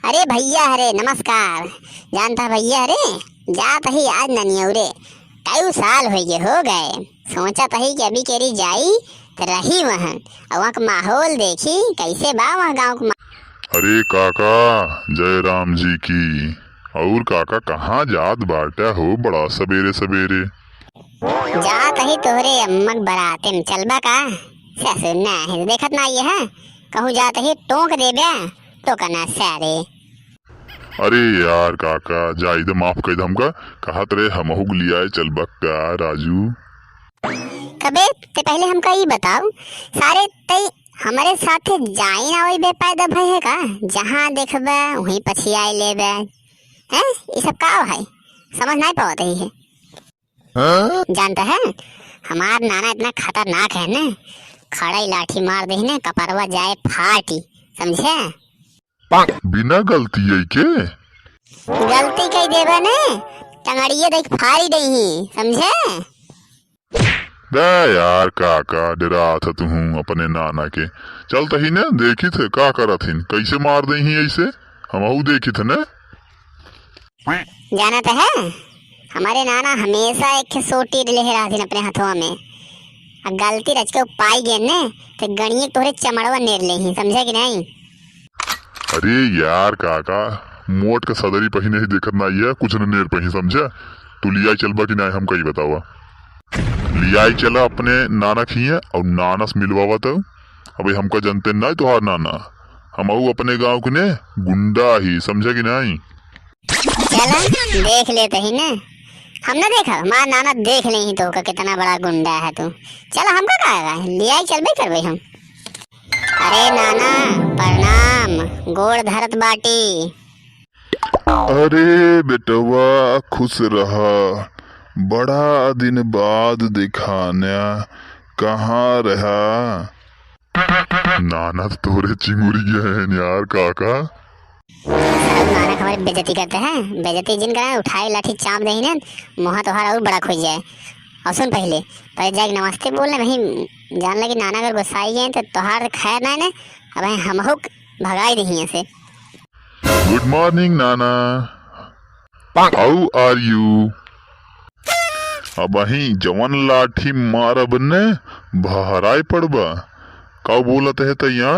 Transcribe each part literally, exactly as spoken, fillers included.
अरे भइया, अरे नमस्कार। जानत ह भइया, अरे जात ही आज ननियौरे, कई साल होइ गए, हो गए। सोचत ही कि अबकी बेरी जाई त रही वहाँ, अउ वहाँ क माहौल देखी, कैसे बा वहाँ गाँव क मा- अरे काका, जय राम जी की। और काका, कहाँ जात बाटे हो बड़ा सबेरे सबेरे? जात ही तोहरे अम्मा क बराते में, चलबा का? ससुर ना है, देखत ना ये है, कहूँ जात ही टोक देबे, टोकना सारे। अरे यार काका, जाई दे, माफ कई दे हमका। कहत रहे हमहू क लियाए चलबा का राजू। कबे ते पहले हमका ई बताओ, सारे तई हमरे साथे जाई ना वही बेपायदा भय है का? जहाँ देखबे वहीं पछियाए लेबे। हैं? ई सब का है? समझ नहीं पावत ही है। जानत है, हमार नाना इतना खतरनाक है ने, खड़ई लाठी मार दही ने, कपरवा जाए फाटी, समझे? बिना गलती है के? गलती कई देबे ने, टंगड़िए देख फारी दही, समझे? बे यार काका, डेरात ह तुहूँ अपने नाना के। चलत ही ने, देखित है का करत हिन, कैसे मार दही ऐसे, हमहू देखित है ने। जानत है, हमरे नाना हमेशा एक ठे सोटी लेहे रहथिन अपने हथवा में। आ गलती रच के पाई गए ने, तो गणिये तोहरे चमड़वा नेर लेही, समझे कि नहीं? अरे यार काका, मोट के सदरी पहिने ही देखत नाई है, कुछ न नेर पही, समझे? तू लियाई चलबा कि नाई, हमका ई बतावा। लियाई चला अपने नाना खिए और नाना से मिलवावा तो। अबे हमका जनते नाई तोहार नाना, हमहू अपने गाँव के ने गुंडा ही, समझे कि नाई? चला, देख लेत ही ने। हम ना देखा, हमार नाना देख लेही तोहका कितना बड़ा गुंडा है तू। चला, हमका का है, लियाई चलबे करबे हम। अरे नाना, प्रणाम, गोड़ धरत बाटी। अरे बेटवा, खुश रहा, बड़ा दिन बाद दिखाना, कहाँ रहा? नाना तो तोरे चिंगुरी गए हैं यार काका। साला नाना हमारे बेइज्जती करते हैं, बेइज्जती जिन करा उठाए लाठी चाप दही ने, मुँह तोहार और बड़ा खुल जाए। और सुन पहले, पहले जाके नमस्ते बोल ले, वहीं जान लगी नाना अगर गुस्साई गए तो तोहार खैर ना ने, अब हमहू भगाई दही से। Good morning नाना। How are you? अबहीं जवन लाठी मारब ने, बहराए पड़बा। का बोलत है तैया?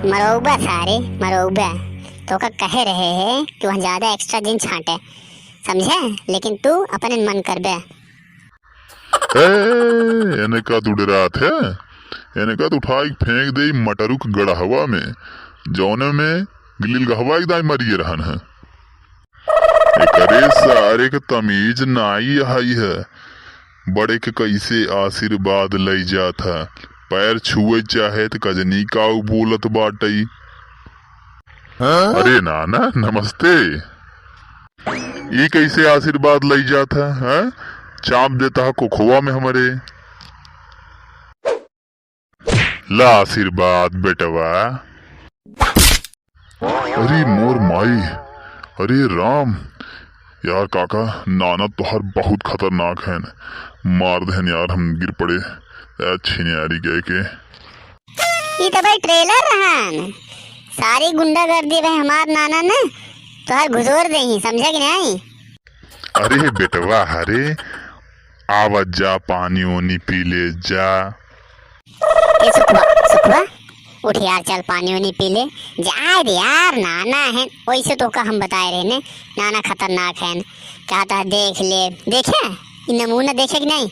मरौबा सारे, मरौबा। तोका कहे रहे है कि वहाँ ज्यादा extra जिन छांटे, समझे? लेकिन तू अपने मन करबे। ए, एने का तू डेरात है? एने का तू उठाई फेंक दे मटरू के गड़हवा में, जौने में गिलिल गहवा एक दाई मरिए रहन है। एकरे सारे के तमीज नाई आई है। बड़े के कैसे आशीर्वाद लई जात है। पैर छुए चाहे त कजनी काऊ बोलत बाटई। अरे नाना, नमस्ते। ई कैसे आशीर्वाद लई जात है, हैं? चाप देता है कोखवा में हमरे। ला आशीर्वाद बेटवा। अरे मोर माई, अरे राम। यार काका, नाना तोहार बहुत खतरनाक हैं। मार देहन यार, हम गिर पड़े। ए छिनियारी गए के। ई तो भाई trailer रहन। सारी गुंडागर्दी भाई हमार नाना ना तोहार घुसोर देही, समझे कि नहीं? अरे बेटवा, अरे आवत जा, पानी ओनी पी ले जा। ए सुखवा, सुखवा, उठ यार, चल पानी ओनी पी ले। जाए दे यार, नाना है, वैसे तोका हम बताए रहे ने, नाना खतरनाक है। कहता है देख ले, देखे? ई नमूना देखे कि नहीं?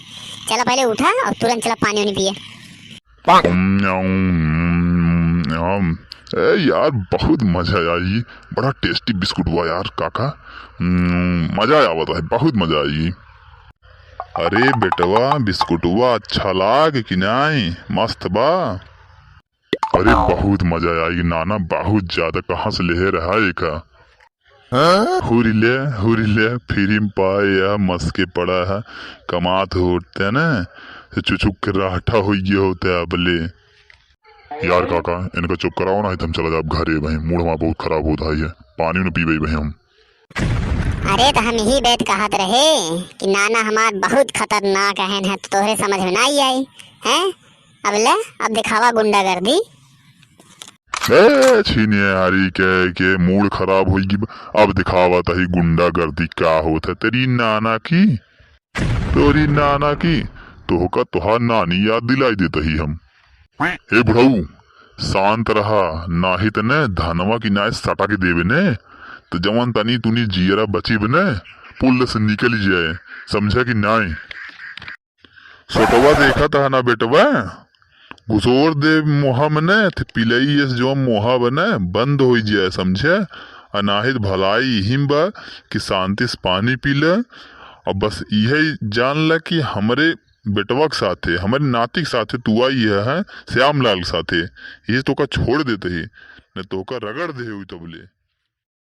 चला पहले उठा और तुरंत चला पानी ओनी पिए। उम, उम, उम, ए यार, बहुत मजा आई, बड़ा tasty बिस्कुट हुआ यार काका। उम, मजा आवत है, बहुत मजा आई। अरे बेटवा, बिस्कुटवा अच्छा लाग कि नाई? मस्त बा। अरे बहुत मजा आई नाना, बहुत ज्यादा। कहाँ से लेहे रहा एका? हुरी ले, हुरी ले, free में पाए या मस्के पड़ा है, कमात होते ना, तो चुचुक के राठा हो गए होते अबले। यार काका, इनका चुप कराओ ना, हम चला जाब घरे भाई, मूड हमारा बहुत खराब होता है, पानी न पीबे भाई हम। अरे तो हम यही बात कहत रहे कि नाना हमार बहुत खतरनाक है, है तो तोहरे समझ में ना आई, हैं? अब ले, अब दिखावा गुंडागर्दी। ए, छिनियारी के, के मूड खराब होई गी। अब दिखावत ही गुंडागर्दी का होत है। तेरी नाना की, तोरी नाना की, तोहका तोहार नानी याद दिलाई देत ही हम। ए बुढ़ऊ, शांत रहा, नाहीं त न धनवा की नाय सटा के देबे न, त जवन तनी तुनी जियरा बचिब न, पुल से निकल जाए, समझा कि नाय? सोटवा देखत ह ना बेटवा, घुसोर दे मुँहा में न, त पिलई एस जो मुँहा बा न, बंद होई जाए, समझे? अनाहित भलाई इहिम बा कि शांति से पानी पी ले। अब बस इहे जान ला कि हमरे बेटवा के साथे, हमरे नाती के साथे तू आई है, है श्यामलाल के साथे, ये तोका छोड़ देत ही, न तोका रगड़ दे हुई तबले।